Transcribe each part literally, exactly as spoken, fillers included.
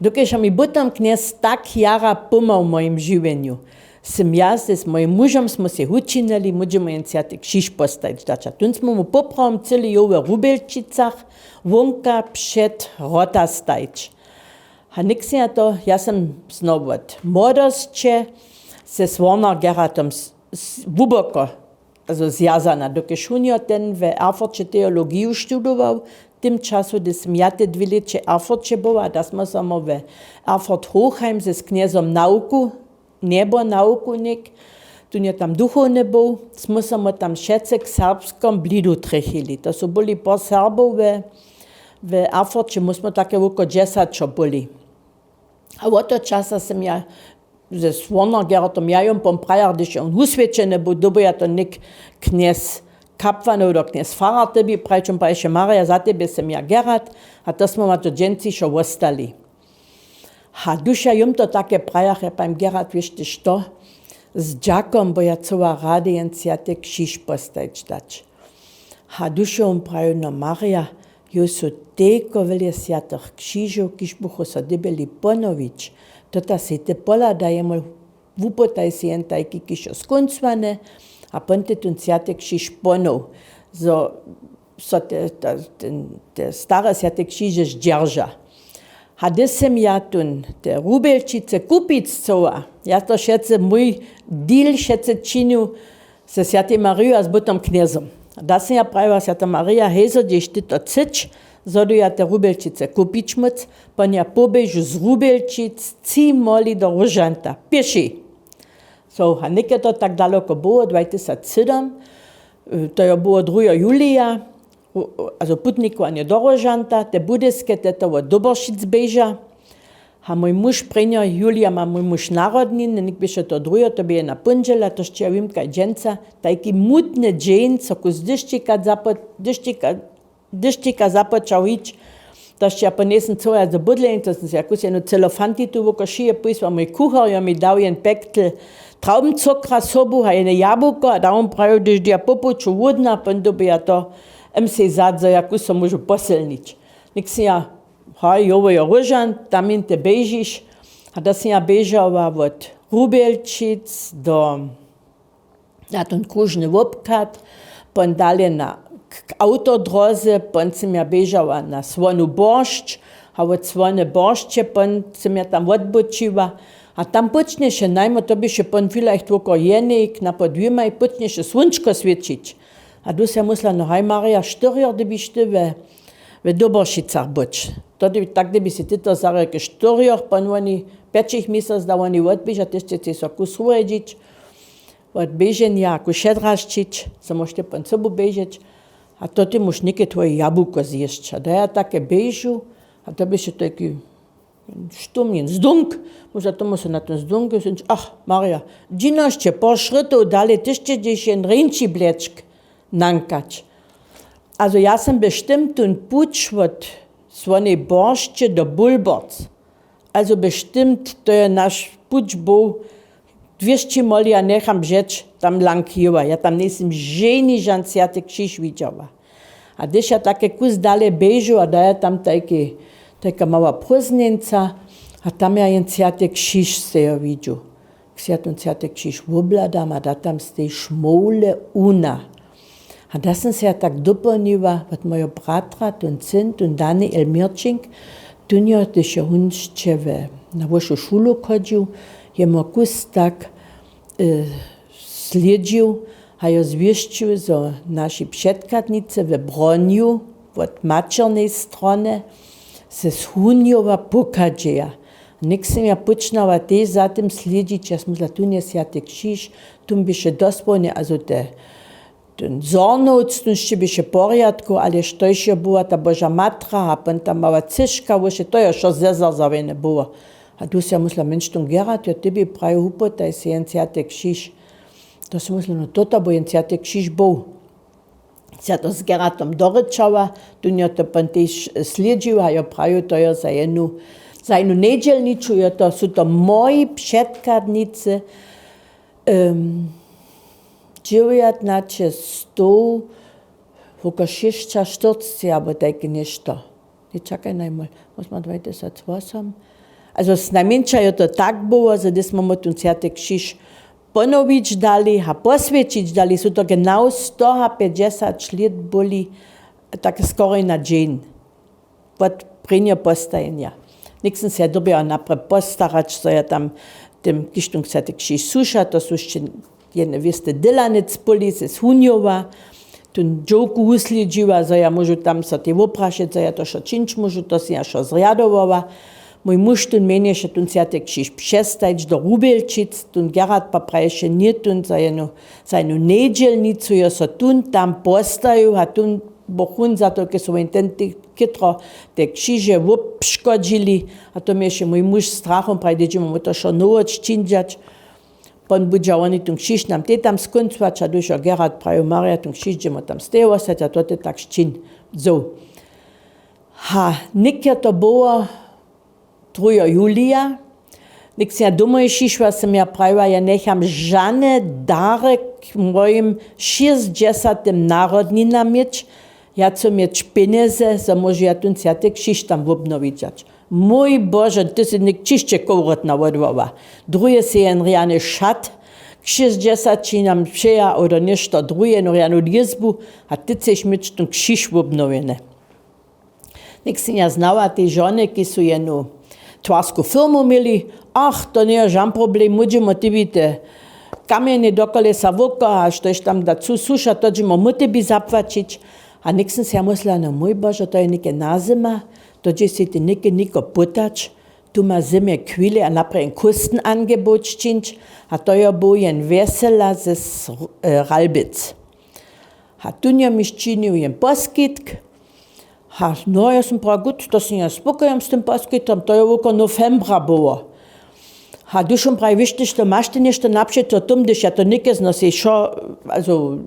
Dokelž mi potom knjez tak jara pomhał w mojim žiwjenju, sym ja z mojim mužom smy sej wučinili, móžemy jen swjaty křiž postajić dać. A tón smy mu poprawom chceli jow w Rubjelčicach wonka před wrota stajić. A něk sym ja to, ja sym znowu wot młodosće ze Słonargerhatom hłuboko, also zwjazana, dokelž wón jo ten w Erfurće teologiju študował. W tym času, hdy sym ja te dwě lěće w Erfurće była, da smy so my w Erfurt Hochheim z knjezom Nauku, njebo Nauku něk, tón jo tam duchowny był, smy so my tam wšetcy k serbskom blidu trjechili. To su byli po Serbow we, w Erfurće, my smy take woko dźesaćo byli. A wot toho časa sym ja ze Słonargerhatom, ja jom pon prajach, hdyž je wón wuswjećeny był, dyrbju ja to něk knjez kapłanow do knjez farar tebi prajić, wón prajiše: Marja, za tebje sym ja Gerhard. A to smy ma to dźensišo wostali. A hdyž ja jom to take prajach, ja prajim: Gerhard, wěš ty što, z dźakom by ja chcyła rady jen swjaty křiž postajić dać. A hdyž jo wón prajił: No Marja, jo su tejko wjele swjatych křižow, kiž buchu so dyrbjeli ponowić, to ta sej ty pohladaj jemu, wupotaj sej jen tajki, kiž jo skónčowany, a pon ty tón swjaty křiž ponow, zo so te, te, ten, te stare swjate křiže zdźerža. A hdy sym ja tón te Rubjelčicy kupić chcyła, ja to wšetcy, mój deal wšetcy činił ze swjatej Mariju a z bytom knjezom. A da sym ja prajiła: Swjata Marija, hejzo, hdyž ty to chcyš, zo du ja te Rubjelčicy kupić móc, pon ja poběžu z Rubjelčic tři moli do Róžanta pěši. So, a něke to tak daloko było, dwatysacsedom, e, to jo było druheho julija, u-, u-, also putnikowanje do Róžanta, te budyske, te to wot Doboršic běža. A mój muž, prěnjeho julija ma mój muž narodniny, něk běše to druheho, to bě jedna póndźela, to sće ja wěm kaj dźensa, tajki mutny dźeń, so kus dyšćika zapo-, dyšćika dyšćika započał hić, to sće ja pon njejsym chcyła do bydlenicy, to sym sej jakuž jednu celofantitu woko šije pójsła, mój kuchar jo mi dał jen pektel trawbncukra sobu a jedne jabłuko a dał mi prajił, hdyž ja po puću hłódna, pon dyrbju ja to, em, sej zadźo, jakuž so móžu posylnić. Něk sym ja, haj, jowo jo Róžan, tam jen ty běžiš. A da sym ja běžała wot Rubjelčic do na ten kružny wobchad, pon dale na, k, k awtodróze, pon sym ja běžała na Słonu boršć, a wot Słone boršće pon sym ja tam wotbóčiła. A tam póčnješe najmó, to běše pon vielleicht woko jenej, knapo dwěmaj, póčnješe słónčko swěćić. A tu sym ja mysla: No haj, Marja, štyrjoch dyrbiš ty we, we Doboršicach być. To dyrbi, tak dyrbi sej ty to zarjał, ke štyrjoch, pon woni pjećich měsac da woni wotběža, tež chce sej so kus wurjedźić wot běženja, jako šedrašćić, so móžeš ty pon sobu běžeć, a to ty móžeš něke twoje jabłuko zjěsć. A da ja take běžu, a to běše tajki štumjen zdunk, móža tomu so na tym zdunkej sydźeć: Ach, Marja, dźinosće, po šrytow dale, ty sće dźeš jen rjeńši blečk nankać. Also ja sym bě štimtun puć wot Słonej boršće do Bulborc. Also bě štimt, to je naš puć był dwěsći moli a njecham bžeć tam lang jěła. Ja tam njejsym ženi žan swjaty křiž widźała. A hdyž ja take kus dale běžu a da je tam tajki, tajka mała prózdnjeńca a tam ja jen swjaty křiž stejo widźu. K swjatym swjaty křiž wobhladam a da tam stej Šmołle Una. A da sym sej ja tak dopołniła wot mojeho bratra, tón syn, tón Daniel Měrčink, tón jo, hdyž jo wón sće we, na wyšu šulu chodźił, jemu kus tak, e, slědźił a jo zwěsćił, zo naši předchadnicy we Bronju wot maćernej strony ze Schunjowa pochadźeja. Něk sym ja póčnała tež za tym slědźić, ja sym mysla, tón je swjaty křiž, tón běše dospołnje, also te, ten Zornowc, tón sće běše w porjadku, ale štož jo była ta Boža Matra a pon ta mała cyška, wóše, to jo wšo zezarzawjene było. A tu sym ja mysla, mjenš, tón Gerhard jo tebi prajił, hupotaj sej jen swjaty křiž. To sym mysla, no, to to by jen swjaty křiž był. Sym ja to z Gerhardom dorěčała, tón jo to pon tež slědźił a jo prajił, to jo za jednu, za jednu njedźelniču, jo to, su to moji předchadnicy, em, dźewjatnaće stow, woko šěsćaštyrceći abo tajke něšto. Nječakaj najmój, wósma dwaj tysac wosom, Azo znajmjeńša jo to tak było, zo hdyž smo mu tón swjaty křiž ponowić dali a poswjećić dali, su to genau stoha pjećdźesać lět byli, tak skoraj na dźeń wot prěnjeho postajenja. Něk sym se dyrbjała naprje postarać, zo ja tam tym kiž tón swjaty křiž suša, to su hišće jedne wěste dylanec byli z hunjowa, tón dźowku wuslědźiła, zo ja móžu tam so tej woprašeć, zo ja to wšo čińć móžu, to sym ja wšo zrjadowała. Mój muž tón měnješe tón swjaty křiž přestajić do Rubjelčic, tón Gerhard pa praješe ně tón, za jednu, za jednu njedźelnicu jo so tón tam postajił a tón bochun za to, ke su woni ten chytro te křiže wobškodźili. A to měše mój muž strachom praji, dźećemo mu to wšo nowoć čińdźać. Pon budźa woni tón křiž nam tej tam skóncować a dušo Gerhard prajił, Marja, tón křiž dźemo tam stej wostać a to te tak čiń. Zo. Ha, něk je to było druheho julija. Něk sym ja domoj přišła, sym ja prajiła, ja njecham žane dary k mojim šěsćdźesatym narodninam měć, ja chcu měć pjenjezy, zo móžu ja tón swjaty křiž tam wobnowić dać. Mój Bože, ty sy něk ćišće kowrotna wodwoła. Druhe sy jen rjany šat k šěsćdźesaćinam přeja, odo něšto druhe, jednu rjanu lězbu, a ty chceš měć tón křiž wobnowjeny. Něk sym ja znała te žony, ki su jednu twarsku firmu měli, ach, to njeje žan problem, móžemo tebi te kamjenje do kolesa wokoła, štož tam da su suša, to dźemo my tebi zapłaćić. A něk sym se ja myslela, no mój Bože, to je něke nazyma, to dźe sej ty něke něko pytać, tu ma zymje chwili a naprje jen kósten angebot čińć. A to jo był jen wjesela z, e, Ralbic. A tón jo mi sčinił jen poskitk. Ha, no, ja sym prawa, gut, to sym ja spokojom z tym poskitkom, to jo woko nowembra było. Ha, dušom praji, wiš ty što, maš ty něšto napřećo tym, hdyž ja to něke zno sej wšo, azo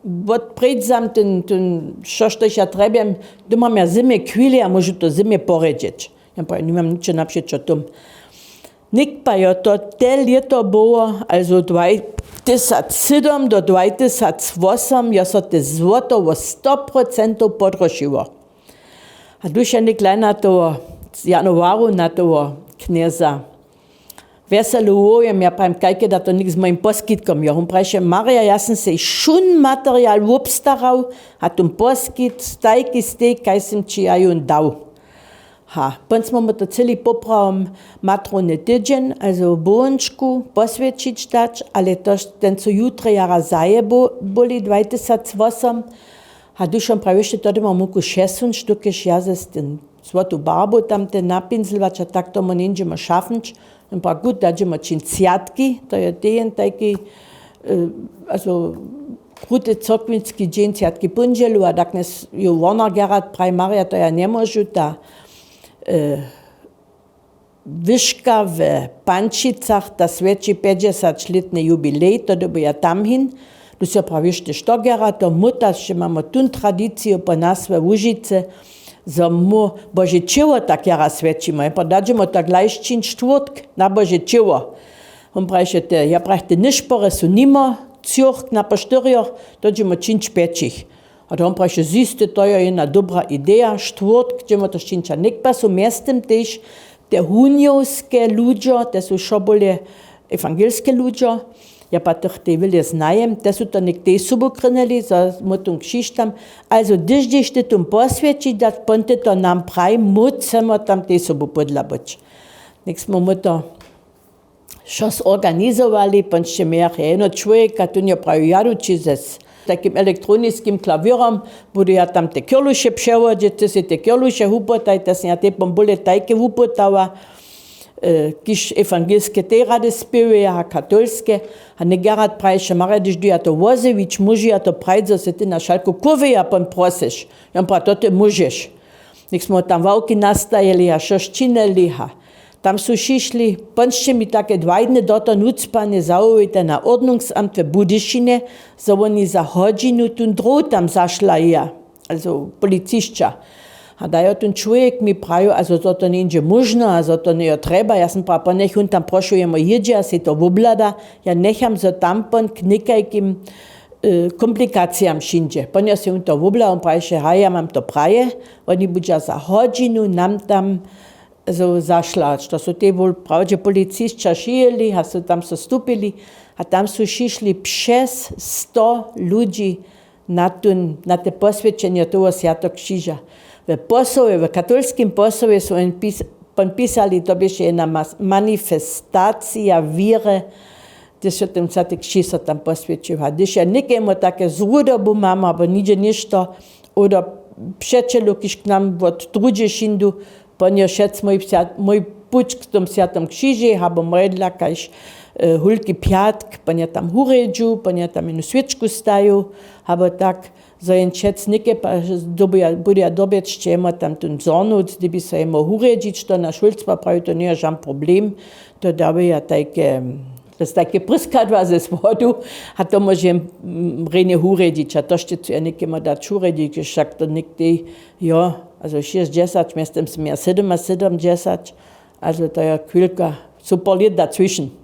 wotprědźam ten, ten, wšo, štož ja trjebjam, tu mam ja zymje chwili a móžu to zymje porjedźeć. Ja praji, nimam ničo napřećo tym. Něk pa jo to te lěto było, azo dwajtysac sydom do dwajtysac wosom jo so te złoto wo sto procentow podrošiło. A dušo něk hlaj na toho, z janowaru na toho knjeza wjeselu wowjem, ja prajim, kajke da to něk z mojim poskitkom jo? Wón prajiše, Marja, ja sym sej wšón material wobstarał a tón poskitk tajki stej, kaž sym ći ja jón dał. Ha, pon smy mu to chcyli poprawom matrowny tydźeń, azo w Bohunčku, poswjećić dać, ale to, ten su jutre jara zaje bu-, byli dwajtysac wosom. A dušom prajił, hišće to doma móhł přesunć, dokelž ja z tym złotu barbu tam te napinzlować a tak tomu něńdźemo šafnć. Jen prajił, gut, da dźemo čińć swjatki, to je tejen tajki, e, azo kruty cyrkwinski dźeń, swjatki póndźelu, a daknjez jo wona Gerhard praji, Marja, to ja njemóžu, ta, e, wyška w Pančicach, ta swjeći pjećdźesaćlětny jubilej, to dyrbju ja tam hin. Tu so prawiš ty što, Gerhard, to móta, sće mamo tón tradiciju po nas we Łužicy, zo mu Bože ćěło tak jara swjećimo. Ja prajił, da dźemo tak hlaj čińć štwórtk na Bože ćěło. Wón prajiše, te, ja prajich, te nyšpory su nimo, cyrk na po štyrjoch, to dźemo čińć pjećich. A to wón prajiše, zjisty, to je jedna dobra ideja, štwórtk dźemo to čińć. A něk pa su mjeztym tež te hunjowske ludźo, te su wšo bóle ewangelske ludźo, ja pa tych tej wjele znajem, te su to něk tej sobu krynili, zo mu tón křiž tam, azo hdyž dźeš ty tón poswjećić dać, pon ty to nam praj, móhcemo tam tej sobu pódla być. Něk smy mu to wšo zorganizowali, pon sće mějachu jeno čłowjeka, tón jo prajił, ja du ći z takim elektroniskim klawěrom, budu ja tam te kirluše přewodźeć, ty sej te kirluše wupytaj, te sym ja tej pon bóle tajke wupytała, e, kiž ewangelske tej rady spěwuja a katolske. A něk Gerhard prajiše, Marja, hdyž du ja to wozjewić, móžu ja to prajć, zo sej ty na šalku kowija pon prosyš? Ja prajił, to ty móžeš. Něk smy tam ławki nastajili a wšo sčinili a tam su přišli, pon sće mi take dwaj dny do toho nucpanje zawołejte na Ordnungsamt w Budyšinje, zo woni za hodźinu tón dróh tam zašlaja, azo policisća. A da jo tón čłowjek mi prajił, azo zo to njeńdźe móžno a zo to njejo trjeba. Ja sym prajił, pon njech wón tam prošu jemu jědźe a sej to wobhlada. Ja njecham, zo tam pon k někajkim, e, komplikacijam přińdźe. Pon jo sej wón to wobhlada, wón prajiše, haj, ja mam to praje, woni budźa za hodźinu nam tam Zašla hač to su tej wul prawdźe policisća šijeli a su tam so stupili, a tam su šišli přez sto ludźi na tón na te poswjećenje toho swjatokřiža. W posołje w katolskim posołje su pon pisali to běše jedna manifestacija wěre, hdyž so ten swjaty křiž so tam poswjećił a hdyž ja někemu take z rudobu mam abo nihdźe něšto, oder přećelu kiž k nam wot drudźe šindu, pon je wšec mój puć k tom swjatom křižej abo mojdla kaž hulki pjatk pon je tam hurjedźu pon je tam jenu swěčku staju, abo tak, zo jen wšec něke pa budu ja dyrbjeć će jemu tam tón wzornuc hdybi so jemu hurjedźić to naš hólc poprawi to njeje žan problem. To dawy ja tajke to je tajke pryskadła ze zwodu, a to móže jen rjenje hurjedźić a to šće chcu ja někemu dać hurjedźić wšak to něk tej jo, azo šěsćdźesać mjeztym sym ja sydomasydomdźesać, azo to je chwilka, super lět dacwišen.